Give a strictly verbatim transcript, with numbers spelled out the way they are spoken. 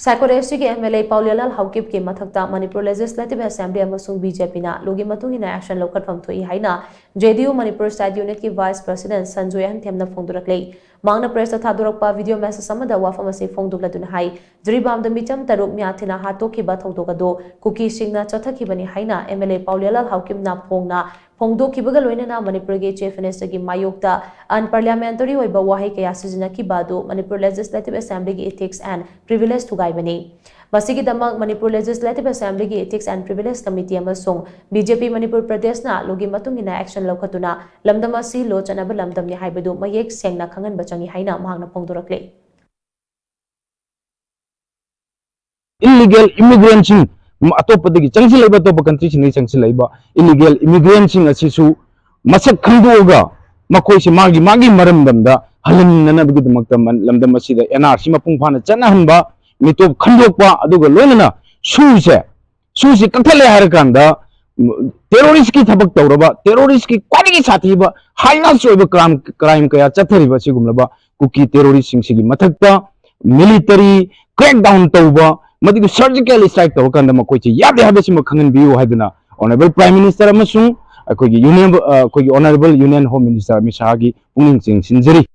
ꯁꯥꯏꯀꯣꯠ ꯑꯦꯁ ꯁꯤꯒꯤ M L A Paoliyalal ꯍꯥꯎꯀꯤꯞꯀꯤ ꯃꯊꯛꯇ ꯃꯅꯤꯄꯨꯔ ꯂꯦꯖꯤꯁꯂꯦꯇꯤꯚ ꯑꯦꯁꯦꯝꯕ꯭ꯂꯤ ꯑꯃꯁꯨꯡ ꯕꯤ ꯖꯦ ꯄꯤꯅ ꯂꯣꯒꯤ ꯃꯇꯨꯡ ꯏꯟꯅ ꯑꯦꯛꯁꯟ ꯂꯧꯈꯠꯐꯝ ꯊꯣꯛꯏ ꯍꯥꯏꯅ J D U Manipur state ꯌꯨꯅꯤꯠꯀꯤ ꯚꯥꯏꯁ ꯄ꯭ꯔꯁꯤꯗꯦꯟꯠ ꯁꯟꯖꯣꯏ ꯑꯍꯟꯊꯦꯝꯅ ꯐꯣꯡꯗꯣꯔꯛꯂꯤ꯫ ꯃꯍꯥꯛꯅ ꯄ꯭ꯔꯦꯁꯇ ꯊꯥꯗꯣꯔꯛꯄ ꯚꯤꯗꯤꯑꯣ ꯃꯦꯁꯦꯖ ꯑꯃꯗ ꯋꯥꯐꯝ ꯑꯁꯤ ꯐꯣꯡꯗꯣꯛꯂꯗꯨꯅ ꯍꯥꯏ, ꯖꯤꯔꯤꯕꯥꯝꯗ ꯃꯤꯆꯝ ꯇꯔꯨꯛ ꯃꯤꯌꯥꯊꯤꯅ ꯍꯥꯠꯇꯣꯛꯈꯤꯕ ꯊꯧꯗꯣꯛ ꯑꯗꯨ ꯀꯨꯀꯤꯁꯤꯡꯅ ꯆꯠꯊꯈꯤꯕꯅꯤ ꯍꯥꯏꯅ ꯑꯦꯝ ꯑꯦꯜ ꯑꯦ ꯄꯥꯎꯂꯤꯌꯥꯂꯥꯜ ꯍꯥꯎꯀꯤꯞꯅ ꯐꯣꯡꯅ ꯐꯣꯡꯗꯣꯛꯈꯤꯕꯒ ꯂꯣꯏꯅꯅ ꯃꯅꯤꯄꯨꯔꯒꯤ ꯆꯤꯐ ꯃꯤꯅꯤꯁꯇꯔꯒꯤ ꯃꯥꯌꯣꯛꯇ ꯑꯟꯄꯥꯔꯂꯤꯌꯥꯃꯦꯟꯇꯔꯤ ꯑꯣꯏꯕ ꯋꯥꯍꯩ ꯀꯌꯥ ꯁꯤꯖꯤꯟꯅꯈꯤꯕ ꯑꯗꯨ ꯃꯅꯤꯄꯨꯔ ꯂꯦꯖꯤꯁꯂꯦꯇꯤꯚ ꯑꯦꯁꯦꯝꯕ꯭ꯂꯤꯒꯤ ꯏꯊꯤꯛꯁ ꯑꯦꯟ ꯄ꯭ꯔꯤꯚꯤꯂꯦꯖ ꯊꯨꯒꯥꯏꯕꯅꯤ꯫ ꯃꯁꯤꯒꯤꯗꯃꯛ ꯃꯅꯤꯄꯨꯔ ꯂꯦꯖꯤꯁꯂꯦꯇꯤꯚ ꯑꯦꯁꯦꯝꯕ꯭ꯂꯤꯒꯤ ꯏꯊꯤꯛꯁ ꯑꯦꯟ ꯄ꯭ꯔꯤꯚꯤꯂꯦꯖ ꯀꯃꯤꯇꯤ ꯑꯃꯁꯨꯡ ꯕꯤ ꯖꯦ ꯄꯤ ꯃꯅꯤꯄꯨꯔ ꯄ꯭ꯔꯗꯦꯁꯅ ꯂꯣꯒꯤ ꯃꯇꯨꯡ ꯏꯟꯅ ꯑꯦꯛꯁꯟ ꯂꯧꯈꯠꯇꯨꯅ ꯂꯝꯗꯝ ꯑꯁꯤ ꯂꯣ ꯆꯠꯅꯕ ꯂꯝꯗꯝꯅꯤ ꯍꯥꯏꯕꯗꯨ ꯃꯌꯦꯛ ꯁꯦꯡꯅ ꯈꯪꯍꯟꯕ ꯆꯪꯏ ꯍꯥꯏꯅ ꯃꯍꯥꯛꯅ ꯐꯣꯡꯗꯣꯔꯛꯂꯤ꯫ ꯏꯜꯂꯤꯒꯦꯜ ꯏꯃꯤꯒ꯭ꯔꯦꯟꯁꯤꯡ, ꯑꯇꯣꯞꯄꯗꯒꯤ ꯆꯪꯁꯤꯜꯂꯛꯏꯕ, ꯑꯇꯣꯞꯄ ꯀꯟꯇ꯭ꯔꯤꯁꯤꯡꯗꯒꯤ ꯆꯪꯁꯤꯜꯂꯛꯏꯕ ꯏꯜꯂꯤꯒꯦꯜ ꯏꯃꯤꯒ꯭ꯔꯦꯟꯁꯤꯡ ꯑꯁꯤꯁꯨ ꯃꯁꯛ ꯈꯪꯗꯣꯛꯑꯒ ꯃꯈꯣꯏꯁꯦ ꯃꯥꯒꯤ ꯃꯥꯒꯤ ꯃꯔꯝꯗꯝꯗ ꯍꯜꯍꯟꯅꯅꯕꯒꯤꯗꯃꯛꯇ ꯃ- ꯂꯝꯗꯝ ꯑꯁꯤꯗ ꯑꯦꯟ ꯑꯥꯔ ꯁꯤ ꯃꯄꯨꯡ ꯐꯥꯅ ꯆꯠꯅꯍꯟꯕ, ꯃꯤꯇꯣꯞ ꯈꯟꯗꯣꯛꯄ, ꯑꯗꯨꯒ ꯂꯣꯏꯅꯅ ꯁꯨꯁꯦ, ꯁꯨꯁꯦ ꯀꯛꯊꯠꯂꯦ ꯍꯥꯏꯔꯀꯥꯟꯗ ꯇꯦꯔꯣꯔꯤꯁꯀꯤ ꯊꯕꯛ ꯇꯧꯔꯕ, ꯇꯦꯔꯣꯔꯤꯁꯀꯤ ꯈ꯭ꯋꯥꯏꯗꯒꯤ ꯁꯥꯊꯤꯕ ꯍꯥꯏ ꯅꯥꯁ ꯑꯣꯏꯕ ꯀ꯭ꯔꯥꯏꯝ ꯀ꯭ꯔꯥꯏꯝ ꯀꯌꯥ ꯆꯠꯊꯔꯤꯕ ꯑꯁꯤꯒꯨꯝꯂꯕ ꯀꯨꯀꯤ ꯇꯦꯔꯣꯔꯤꯁꯁꯤꯡꯁꯤꯒꯤ ꯃꯊꯛꯇ ꯃꯤꯂꯤꯇꯔꯤ ꯀ꯭ꯔꯦꯛ ꯗꯥꯎꯟ ꯇꯧꯕ, ꯃꯗꯨꯒꯤ ꯁꯔꯖꯤꯀꯦꯜ ꯏꯁꯇ꯭ꯔꯥꯏꯛ ꯇꯧꯔꯀꯥꯟꯗ ꯃꯈꯣꯏꯁꯦ ꯌꯥꯗꯦ ꯍꯥꯏꯕꯁꯤꯃ ꯈꯪꯍꯟꯕꯤꯌꯨ ꯍꯥꯏꯗꯨꯅ ꯑꯣꯅꯔꯦꯕꯜ ꯄ꯭ꯔꯥꯏꯝ ꯃꯤꯅꯤꯁꯇꯔ ꯑꯃꯁꯨꯡ ꯑꯩꯈꯣꯏꯒꯤ ꯌꯨꯅꯤꯌꯟ ꯑꯩꯈꯣꯏꯒꯤ honourable union home minister Amit ꯁꯥꯍꯒꯤ ꯄꯨꯛꯅꯤꯡ ꯆꯤꯡꯁꯤꯟꯖꯔꯤ꯫